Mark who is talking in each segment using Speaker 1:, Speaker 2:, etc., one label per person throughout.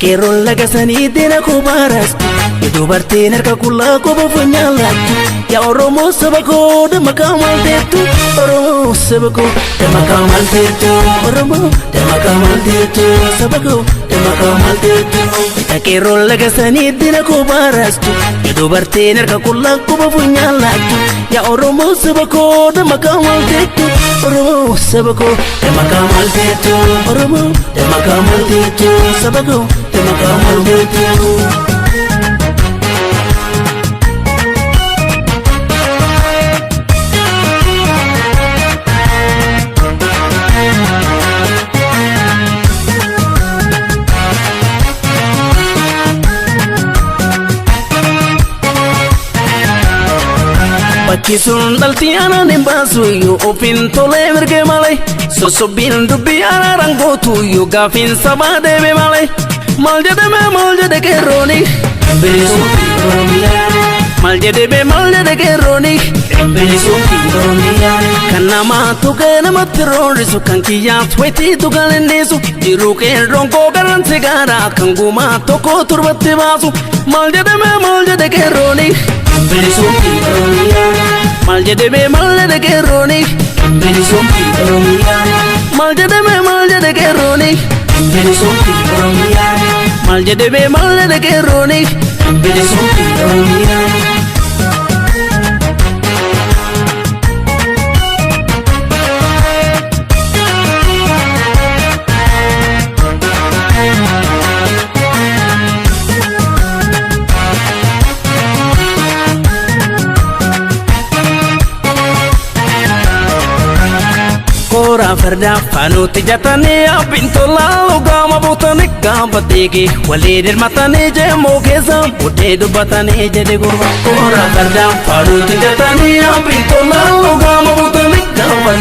Speaker 1: Qeerroon laga sanii deena kubaarastu, dubartiin harka qullaa qofa funyaan laattu. Yaa Oromoo saba koo damma maalteettu, Oromoo saba koo damma maalteettu, Oromoo damma maalteettu, saba koo damma maalteettu. Qeerroon laga sanii deena kubaarastu, dubartiin harka qullaa qofa funyaan laattu. Yaa Oromoo saba koo damma maalteettu, Oromoo saba koo damma maalteettu, Oromoo damma maalteettu, saba koo damma maalteettu. Bakki sun dhalti aanaan hin baasu yoo ofiin tolee mirge malee, sossobbiin dubbii araaraan gootu yoo gaafiin sabaa deebe malee. Maal jedhame, maal jedhe qeerrooni?
Speaker 2: Bilisumti Oromiyaa.
Speaker 1: Maal jedhame, maal jedhe qeerrooni?
Speaker 2: Bilisumti Oromiyaa.
Speaker 1: Kan namaa tuqee namatti roorrisu, kan kiyyaaf wayitii tuqalinnisu, jiruu qeerroon koo garanti gaara kan gumaa tokko torbatti baasu. Maal jedhame, maal jedhe qeerrooni?
Speaker 2: Bilisumti Oromiyaa.
Speaker 1: Maal jedhame, maal jedhe qeerrooni?
Speaker 2: Bilisumti Oromiyaa.
Speaker 1: Maal jedhame, maal jedhe qeerrooni?
Speaker 2: Bilisumti Oromiyaa.
Speaker 1: Maal jedhame, maal jedhe qeerrooni?
Speaker 2: Bilisumti Oromiyaa.
Speaker 1: Kooraa fardaa faanuutti jatanii abbiin tolaa lugaama buutanii gaafa walii dirmatanii jeemoo keessa buddee dubbatanii jedhe gurba. Kooraa fardaa faanuutti jatanii abbiin tolaa lugaama buutanii gaafa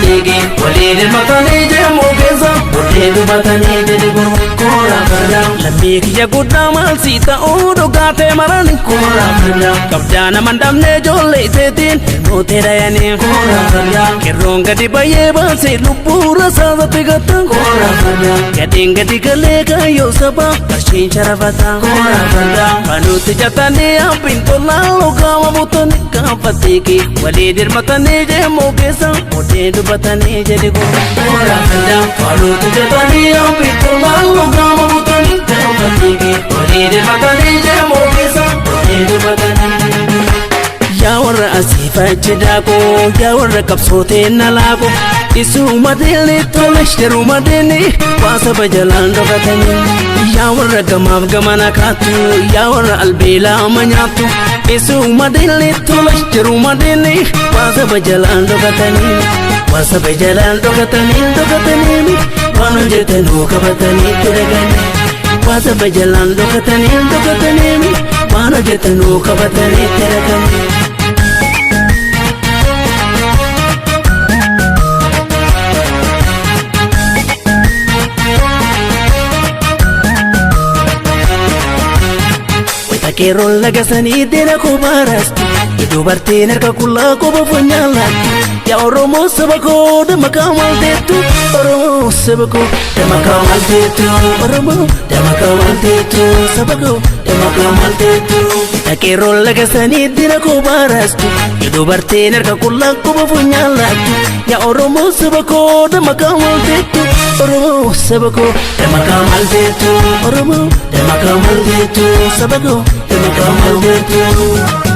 Speaker 1: walii dirmatanii jeemoo keessa buddee dubbatanii jedhe gurba. Kooraa fardaa lammii kiyya guddaa maal sii ta'uu dhugaatee marani. Kooraa fardaa qabdaa nama hin dhabne ijoollee iteetiin mootee dayanii.
Speaker 2: Kooraa fardaa
Speaker 1: Qeerroon gadi baay'ee baasee lubbuu rasaasatti gata.
Speaker 2: Kooraa fardaa
Speaker 1: Gadeen gadi galee kaayyoo sabaa qarshiin sharafata.
Speaker 2: Kooraa fardaa
Speaker 1: Faanuutti jatanii abbiin tolaa lugaama buutanii gaafa teekee walii dirmatanii jeemoo keessa buddee dubbatanii jedhe gurra.
Speaker 2: Kooraa fardaa
Speaker 1: Faanuutti jatanii abbiin tolaa lugaama buutanii gaafa teekee walii dirmatanii jeemoo keessa buddee dubbatanii. Yaa warra asii fachi daakoo, yaa warra qabsootee na laaqoo, isuma deelni tole yeruma deelni waa saba jalaan dhokatanii. Yaa warra gamaaf gamana kaattu, yaa warra albeelaa ama nyaattu, isuma deelni tole yeruma deelni waa saba jalaan dhokatanii. Waa saba jalaan dhokatanii dhokatanii waan hojjetanuu qabatanii itti dhaganii. Waa saba jalaan dhokatanii dhokatanii waan hojjetanuu qabatanii itti dhaganii. Qeerroon laga sanii deena kubaarastu, dubartiin harka qullaa qofa funyaan laattu. Yaa Oromoo saba koo damma maalteettu, Oromoo saba koo damma maalteettu, Oromoo damma maalteettu, saba koo damma maalteettu. Qeerroon laga sanii deena kubaarastu, dubartiin harka qullaa qofa funyaan laattu. Yaa Oromoo saba koo damma maalteettu, Oromoo saba koo damma maalteettu, Oromoo damma maalteettu, saba koo damma maalteettu.